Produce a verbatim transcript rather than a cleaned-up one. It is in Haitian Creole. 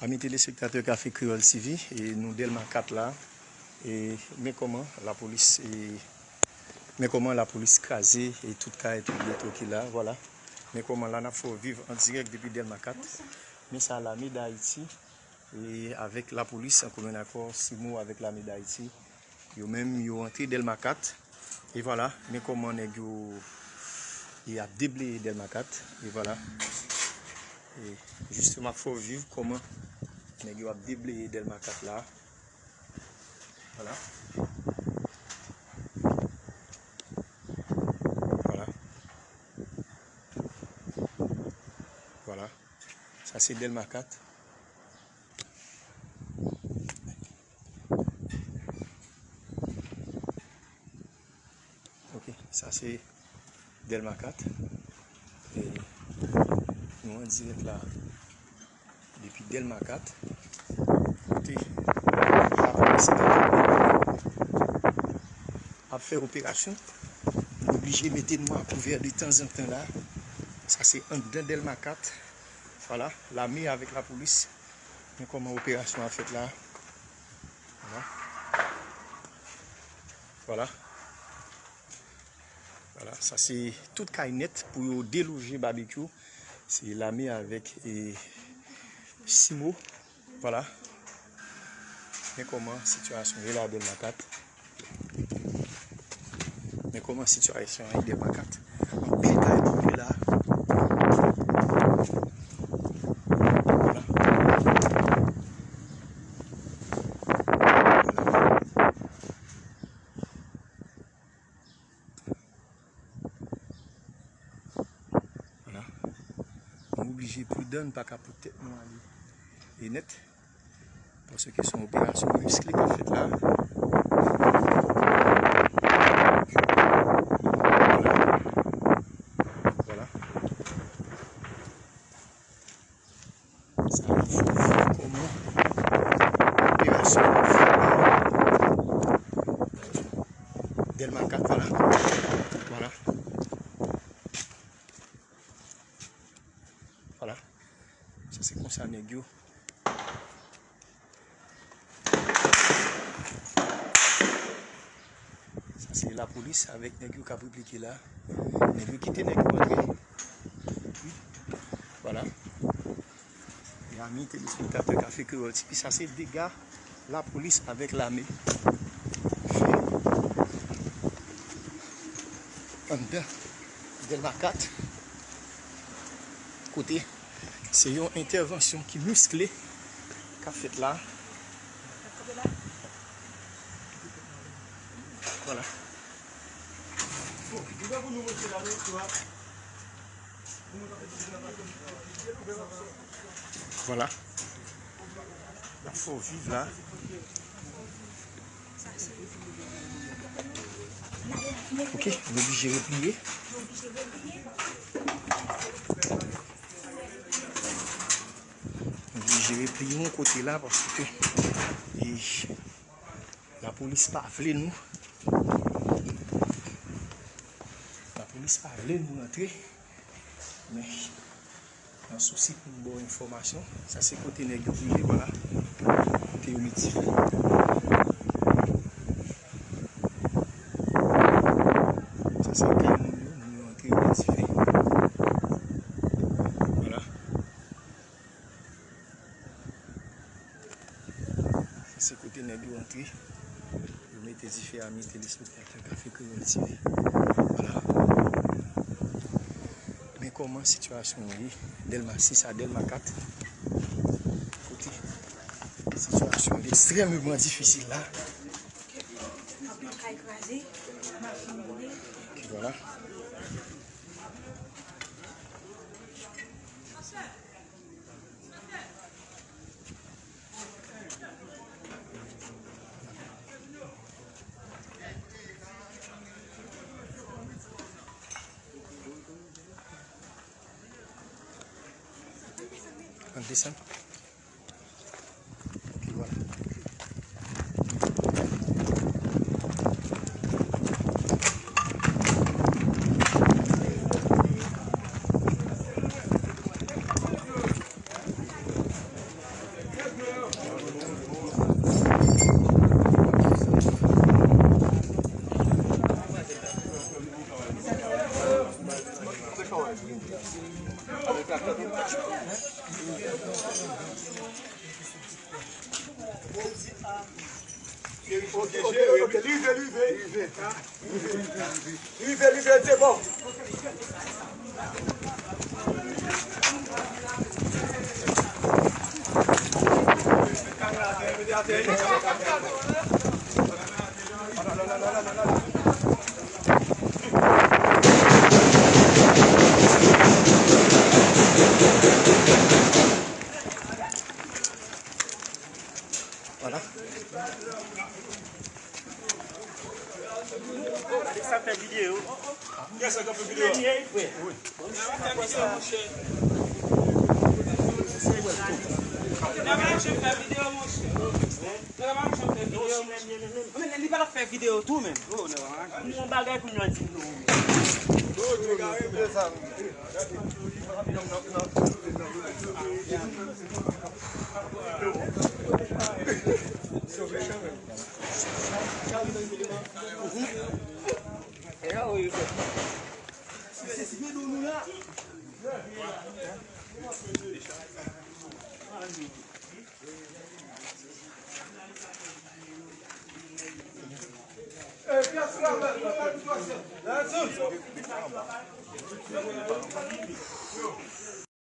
Ami telespektatè Café Creole T V, e nou Dèlma kat la, e men kòman lapolis, e men kòman lapolis kraze e tout kay, tout byen twoke la, vwala. Men kòman la n ap fè w viv an dirèk depi Dèlma kat. Men sa lame d Ayiti, e avèk lapolis an komen akò, simo avèk lame d Ayiti. Yo menm, yo antre Dèlma kat. E vwala, men kòman nèg yo, y ap debleye Dèlma kat. E vwala. E jistèman, m ap fè w viv kòman nèg yo ap debleye Dèlma kat la. Vwala. Vwala. Vwala. Sa se Dèlma kat. Ok, sa se Dèlma kat. E nou an dirèk la depi Dèlma kat. Kote lapolis ap fè operasyon. Nou oblije mete nou a kouvè de tanzantan la. Sa se anndan Dèlma kat. Vwala, lame avèk lapolis. Men kòman operasyon an fèt la. Vwala. Vwala. Vwala, sa se tout kay nèt pou yo deloje Babekyou. Se lame avèk, e, simo. Vwala. Men kòman sitiyasyon ye la Dèlma kat. Men kòman sitiyasyon an ye Dèlma kat. Anpil kay tonbe la. Vwala. Vwala. Vwala. Nou oblije pridan, n pa ka pot tèt nou ale e nèt. Paske se yon operasyon miskle k ap fèt la. Vwala. Vwala. Sa a, fò w viv kòman operasyon an fèt la. Dèlma kat, vwala. Vwala. Vwala. Sa se konsa nèg yo. Sa se lapolis avèk nèg yo k ap replike la. Nèg yo kite nèg yo antre. Vwala. E ami telespektatè Café Creole T V, sa se dega lapolis avèk lame fè anndan Dèlma kat. Kote se yon entèvansyon ki miskle k ap fèt la. Vwala. Vwala. N ap fè w viv la. Ok, nou oblije repliye. Nou oblije repliye yon kote la paske, e, lapolis pa vle nou. Lapolis pa vle nou rantre. Men, nan sousi pou m ba w enfòmasyon, sa se kote nèg yo boule, vwala. Kote yo met dife. Sa se kay moun yo, moun yo antre, yo met dife. Vwala. Se kote nèg yo antre, yo mete dife, ami telespektatè Café Creole T V. Vwala. Men kòman sitiyasyon an ye, Dèlma sis a Dèlma kat. Kote sitiyasyon an ekstrèmeman difisil la. Anpil kay kraze, machin boule. Vwala. An desann. Ok, vwala. Ok, ok, ok, li rive, li rive. Li rive, li rive, se bon. Vwala. Sa fè videyo. Kiyès k ap fè videyo a? Wi. Sa fè videyo, monchè. Nèg pa janm fè videyo, monchè. Nèg pa janm fè videyo, monchè. Men li pa t ap fè videyo tou, men. Oh, nèg pa janm. Yon bagay pou nou di nou.